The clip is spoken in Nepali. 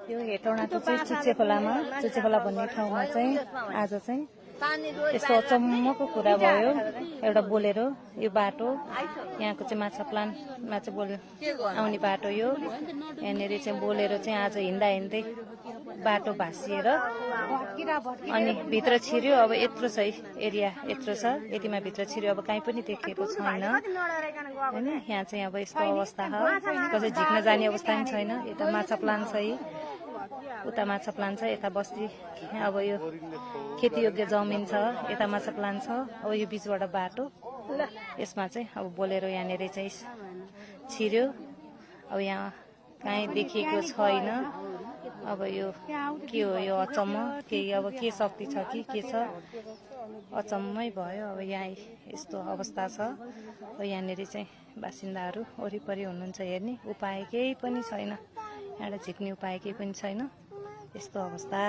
यो हेटौँडाको चाहिँ चुचे खोला भन्ने ठाउँमा चाहिँ आज चाहिँ यस्तो अचम्मको कुरा भयो। एउटा बोलेरो यो बाटो यहाँको चाहिँ माछा प्लान्टमा चाहिँ आउने बाटो यो। यहाँनिर चाहिँ बोलेरो चाहिँ आज हिँड्दा हिँड्दै बाटो भाँसिएर अनि भित्र छिर्यो। अब यत्रो छ एरिया, यत्रो छ, यतिमा भित्र छिर्यो। अब कहीँ पनि देखिएको छैन होइन। यहाँ चाहिँ अब यस्तो अवस्था छ, कसै झिक्न जाने अवस्था पनि छैन। यता माछा प्लान्ट छ, उता माछा प्लान्ट छ, यता बस्ती अब यो खेतीयोग्य जमिन छ, यता माछा प्लान्ट छ। अब यो बिचबाट बाटो, यसमा चाहिँ अब बोलेरो यहाँनिर चाहिँ छिर्यो। अब यहाँ कहीँ देखिएको छैन। अब यो के हो, यो अचम्म, केही अब के शक्ति छ कि के छ, अचम्मै भयो। अब यहाँ यस्तो अवस्था छ। अब यहाँनिर चाहिँ बासिन्दाहरू वरिपरि हुनुहुन्छ हेर्ने उपाय केही पनि छैन, यहाँबाट झिक्ने उपाय केही पनि छैन, यस्तो अवस्था।